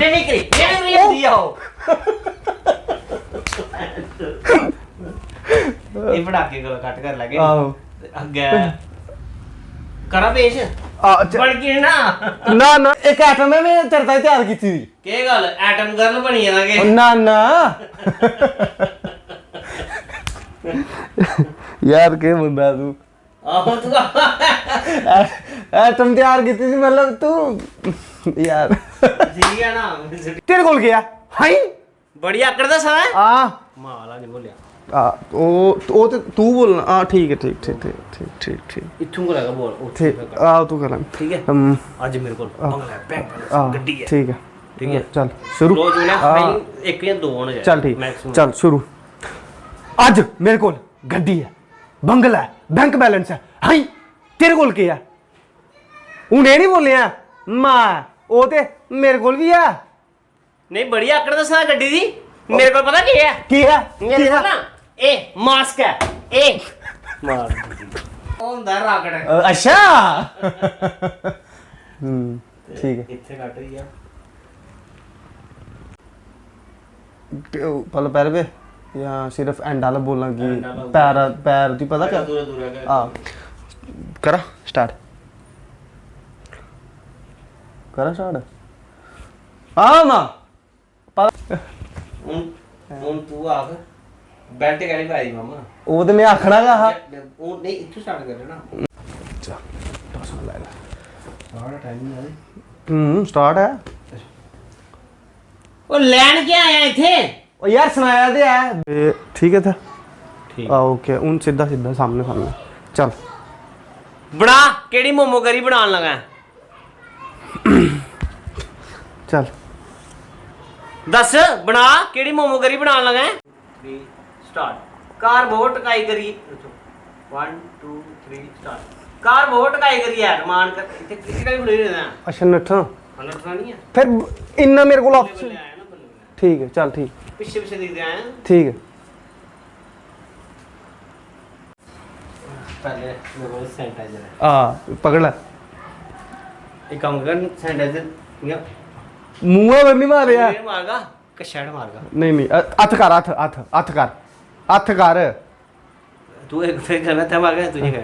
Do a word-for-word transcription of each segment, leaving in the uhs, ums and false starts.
Mimicry, mimicry होंदी आ ओह्। एह् पटाके कोला घट्ट करी लैगे। आहो। ते अग्गें करां पेश? आ, च- बल्कि ना। ना, ना, इक आइटम ऐ, में तेरे ताईं त्यार कीती दी। केह् गल्ल, आइटम गर्ल बनी जाना केह्? ना, ना। यार, केह् बंदा ऐ तू? आहो, तू। आइटम त्यार कीती दी, मतलब, तू, यार। ठीक ऐ ना? तेरे कोल केह् ऐ? हाई? बड़ी आकड़ दा सारा है। आ। माला नहीं बोलिया। आ, ओ, ओ ते तू बोलना। आ, ठीक है, ठीक, ठीक, ठीक, ठीक, ठीक, ठीक। इत्थों को लगा बोल, उठ ठीक, के कर। आ, तू कर। ठीक है? हम। आज मेरे को आ। बंगला है, बैंक बैलेंस, आ, गड्डी है। ठीक है। ठीक है? चल, शुरू। दो जो ना, आ। हाई एक या दो होने चाहिए, चल, ठीक। Maximum। चल, शुरू। आज मेरे को गड्डी है, बंगला है, बैंक बैलेंस है। हाई, तेरे को क्या है? हून एह् निं बोलेआ, मां, ओह् ते मेरे कोल बी ऐ। नहीं, बड़ी आकड़ दस्सा गड्डी दी। मेरे कोल पता केह् ऐ? केह् ऐ? मेरे केह् कोल ऐ? ना, एह् मास्क ऐ, एह्। मार। ओह् होंदा राकेट। अ, अच्छा। हम्म, ठीक ऐ। इत्थै कट होई गेआ। पैह्लें पैह्लें पे जां सिर्फ एंड आह्ला बोलना कि end आह्ला पैर, पैर तुगी पता क्या? दूरा, दूरा गै। हां। करा स्टार्ट। करा स्टार्ट। हां, मां। पता। हून, हून तू आख, बेल्ट कैह्ली पाई दी, मामा? ओह् ते में आखना गै हा। ओह् नेईं, इत्थूं स्टार्ट कर ना। चल, दस मिनट लाई लै। स्टार्ट टाइमिंग आ दी। हम्म, स्टार्ट ऐ। ओह् लैन क्या आया इत्थै? ओ यार, सनाया ते ऐ। ए, ठीक ऐ इत्थै? ठीक। आ, ओके, हून सिद्धा, सिद्धा सामने, सामने। चल। बना, केह्ड़ी मोमो करी बनान लगा ऐं? चल। दस, बना, केह्ड़ी मोमो करी बनान लगा ऐं? Three, start. कार बहुत टकाई करी, वन, टू, थ्री, स्टार्ट। कार बहुत टकाई करी ऐ, रमान कर, इत्थै किसी का भी खड़ोई रहना ऐ। अच्छा, नट्ठा। हाँ, नट्ठना नहीं है। फिर इन्ना मेरे कोल बल्ले ऑप्शन। बल्ले आया ना, बल्ले बल्ले। ठीक है, चल ठीक। पीछे पीछे दिखदे आए हैं। ठीक है। पहले मेरे को सैनिटाइजर है। हां, पकड़ ले। एक काम कर, सैनिटाइजर इयां मुंह पर नहीं मारेआ। ये मारगा, कशैड़ मारगा। नहीं, नहीं, अ-, हत्थ कर, हत्थ, हत्थ, हत्थ कर। हत्थ कर। तू एक फिर कर, मैं तै मारगा, तुझे कर।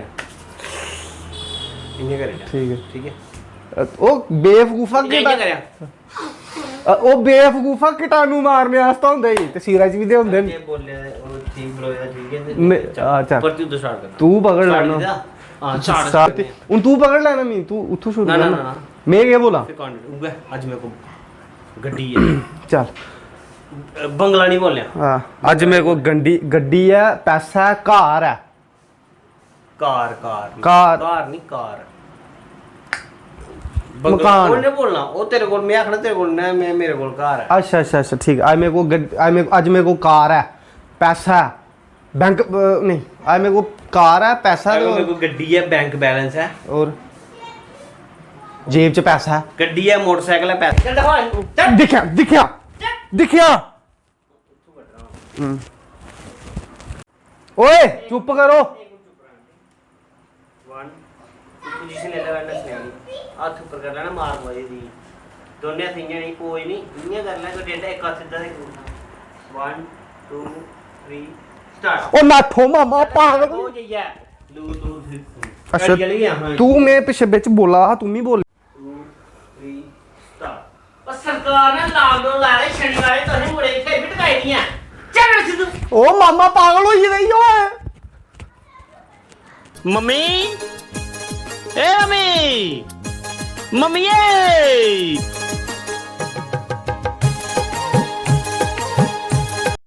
इयां कर। ठीक है। ठीक है। अ, ओ बेवकूफा इयां, किटा-, इयां कर। अ, ओ बेवकूफा, कीटाणु मारने आस्तै होंदे ही, ते सिरा च बी ते होंदे न। जे बोले, ओ ठीक बोले, ठीक है, ते ने-, चल, अच्छा। पर तू तो स्टार्ट कर। तू पकड़ स्टार्ट लैना। कीता? हां, स्टार्ट स्टार्ट करने। हून तू पकड़ लैना, मी, तू उत्थों शुरू ना, ना, करना। ना, ना। में केह् बोला? फिर कौन? उ'ऐ, अज्ज मेरे को गड्डी है। चल। बंगला नहीं बोलना। हां, अज्ज मेरे को गंडी, गड्डी है, पैसा है, घर है। कार, कार नहीं। कार। कार नहीं, कार। बंगला मकान। उन्हें बोलना, वो तेरे कोल, मैं आखना तेरे कोल, मैं, मैं, मेरे कोल कार है। अच्छा, अच्छा, अच्छा, ठीक। आज मेरे को गड-, आज मेरे, आज मेरे को कार है, पैसा है, बैंक, अ, नहीं, आज मेरे को कार है, पैसा है मेरे को, और मेरे को गड्डी है, बैंक बैलेंस है। और जेब च पैसा है। गड्डी है, मोटरसाइकिल है, पैसा। चल, दफा हो, चल। दिक्खेआ, दिक्खेआ, दिक्खेआ। हम्म। ओए, चुप करो। वन, तू पोजीशन ले ले, नस्सने वाली। हत्थ ऊपर कर लेना, मार मारी दी। दोनों हत्थ इ'यां नहीं, पोज नहीं, इ'यां कर ले, कोई डेढ़ा, इक हत्थ सिद्धा ते वन, टू, थ्री, स्टार्ट। ओ नाठो मामा, पागल। वो जाइए, दो, दो, थ्री, अच्छा, गाड़ी चली गई, हाँ। तू मेरे पीछे बिच बोला हा, तू नहीं बोल। Two, three, start. और सरकार ने लॉकडाउन ला रहे शनिवार, तो नहीं मुड़े इतने भी टकाई नहीं है। चल रे सिद्धू। ओ मामा, पागल हो गई है। मम्मी, ए मम्मी, मम्मिये।